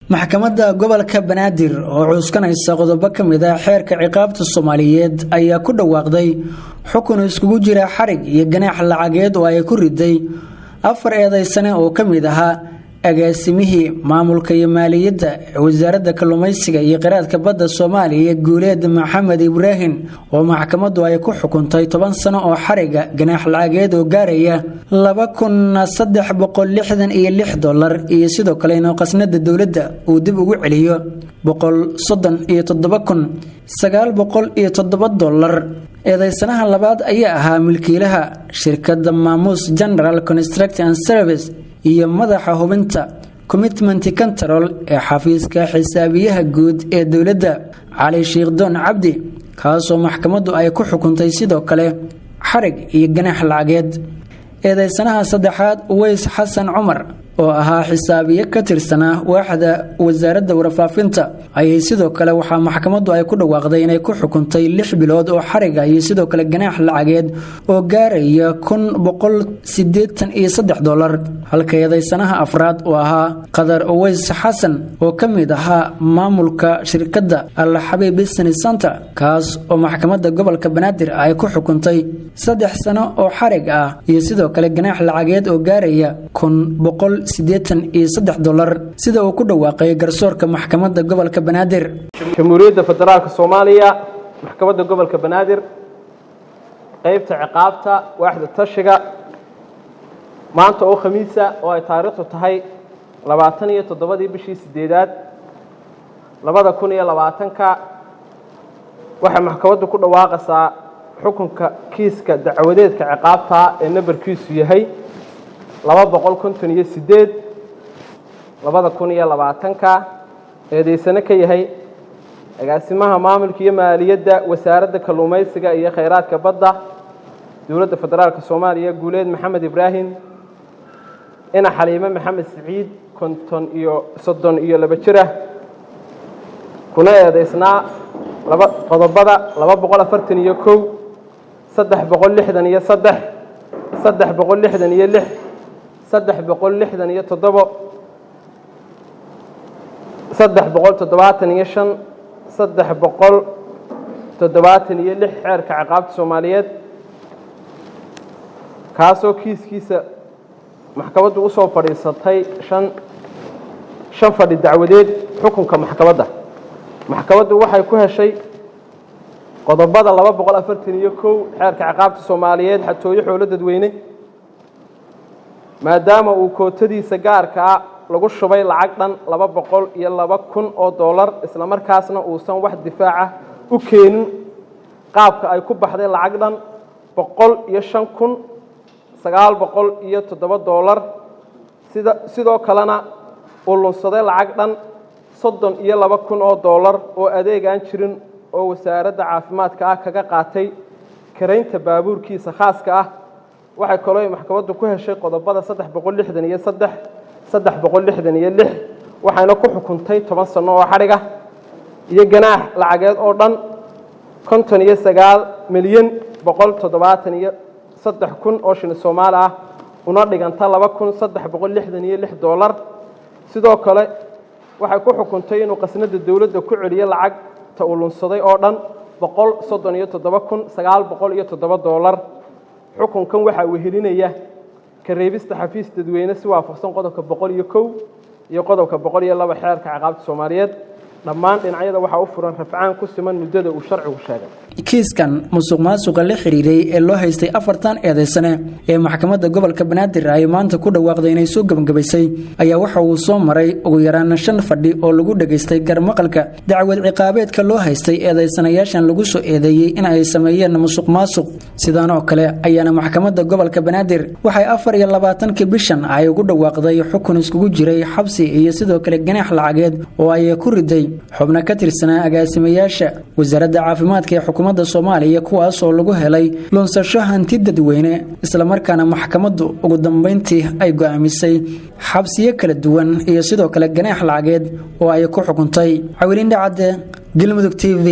Maxkamadda gobolka Banaadir oo cuuskanaysa qodobo ka mid ah xeerka ciqaabta Soomaaliyeed ayaa ku dhawaaqday xukun iskugu jira xarig iyo ganaax lacageed oo ay ku riday afar eedaysane oo ka mid ahaa agaasimihii maamulka iyo maaliyadda wasaaradda kalluumaysiga iyo kheyraadka badda Soomaaliya, Guuleed Maxamed Ibraahim, oo maxkamaddu ay ku xukuntay 10 sano oo xariga, ganaax lacageed oo gaaraya $2,366, iyo sidoo kale inuu qasnada dowladda uu dib ugu celiyo $137,907. Eedaysanaha labaad ayaa ahaa milkiilaha shirkadda Maamuus General Construction and Service iyo madaxa hubinta commitment control ee xafiiska xisaabiyaha guud ee dowladda, Cali Shiikhdoon Cabdi, kaasoo maxkamaddu ay ku xukuntay sidoo kale xarig iyo ganaax lacageed. Eedaysanaha saddexaad, Weys Xasan Cumar, oo ahaa xisaabiye ka tirsanaa waaxda wasaaradda warfaafinta, ayay sidoo kale waxaa maxkamaddu ay ku dhawaaqday inay ku xukuntay 6 bilood oo xariga iyo sidoo kale ganaax lacageed oo gaaraya $1,183, halka eedaysanaha afraad oo ahaa Qadar Oweys Xasan oo ka mid ahaa maamulka shirkadda Alxabiib Business Center, kaas oo maxkamadda gobolka Banaadir ay ku xukuntay 3 sano oo xarig ah iyo sidoo kale ganaax lacageed oo gaaraya $1,183, sida uu ku dhawaaqay garsoorka maxkamadda gobolka Banaadir. Jamhuuriyadda Federaalka Soomaaliya, Maxkamadda Gobolka Banaadir, qeybta ciqaabta, waaxda tashiga, maanta oo Khamiisa oo ay taariikhdu tahay 27-dii bishii sideedaad 2020-ka, waxay maxkamaddu ku dhawaaqaysaa xukunka kiiska dacwadeedka ciqaabta ee nambarkiisu yahay 258 2020-ka, eedaysano ka yahay agaasimaha maamulka iyo maaliyadda Wasaaradda Kalluumaysiga iyo Khayraadka Badda Dowladda Federaalka Soomaaliya, Guuleed Maxamed Ibraahim, ina Xaliime Maxamed Siciid, konton iyo 32 jir ah, kuna eedaysnaa laba qodobada 241, 363, 366, 367, 375, 376 xeerka ciqaabta Soomaaliyeed, kaasoo kiiskiisa maxkamaddu usoo fadhiisatay shan fadhi dacwadeed. Xukunka maxkamadda: maxkamaddu waxay ku heshay qodobada 241 xeerka ciqaabta Soomaaliyeed, xatooyo xoolo dadweyne, maadaama uu kootadiisa gaarka ah lagu shubay lacag dhan $202,000, isla markaasna uusan wax difaaca u keenin qaabka ay ku baxday lacag dhan $105,907. Sidoo kalena uu lunsaday lacag dhan $32,000 oo adeeg aan jirin oo Wasaaradda Caafimaadka ah kaga qaatay karaynta baabuurkiisa khaaska ah. Waxay kaloo maxkamaddu ku heshay qodobada 363, 366, waxayna ku xukuntay 10 sano oo xadhiga iyo ganaax lacageed oo dhan 59,173,000 oo shilin Soomaali ah, una dhiganta $2,366. Sidoo kale waxay ku xukuntay inuu qasnada dowladda ku celiyo lacagta uu lunsaday oo dhan $137,907. Xukunkan waxaa wehelinaya ka reebista xafiis dadweyne si waafaqsan qodobka 101 iyo qodobka 102 xeerka ciqaabta Soomaaliyeed. Dhammaan dhinacyada waxaa u furan rafcaan ku siman muddada uu sharcigu sheegay. Kiiskan musuq maasuqa la xiriiray ee loo haystay afartan eedaysane ee maxkamadda gobolka Banaadir ay maanta ku dhawaaqday inay soo gebagabaysay ayaa waxa uu soo maray ugu yaraan shan fadhi oo lagu dhegaystay garmaqalka dacwad ciqaabeedka loo haystay eedaysanayaashan lagu soo eedeeyey in ay sameeyeen musuq maasuq. Sidaan oo kale ayaana maxkamadda gobolka Banaadir waxay 24-kii bishan ay ugu dhawaaqday xukun iskugu jiray xabsi iyo sidoo kale ganaax lacageed oo ay ku riday xubno ka tirsanaa agaasimayaasha Wasaaradda Caafimaadka ee xukuumadda Soomaaliya, kuwaas oo lagu helay lunsasho hanti dadweyne, islamarkaana maxkamaddu ugu dambeyntii ay go'aamisay xabsiyo kala duwan iyo sidoo kale ganaax lacageed oo ay ku xukuntay. Cawilin Dhacadde, Galmudug TV.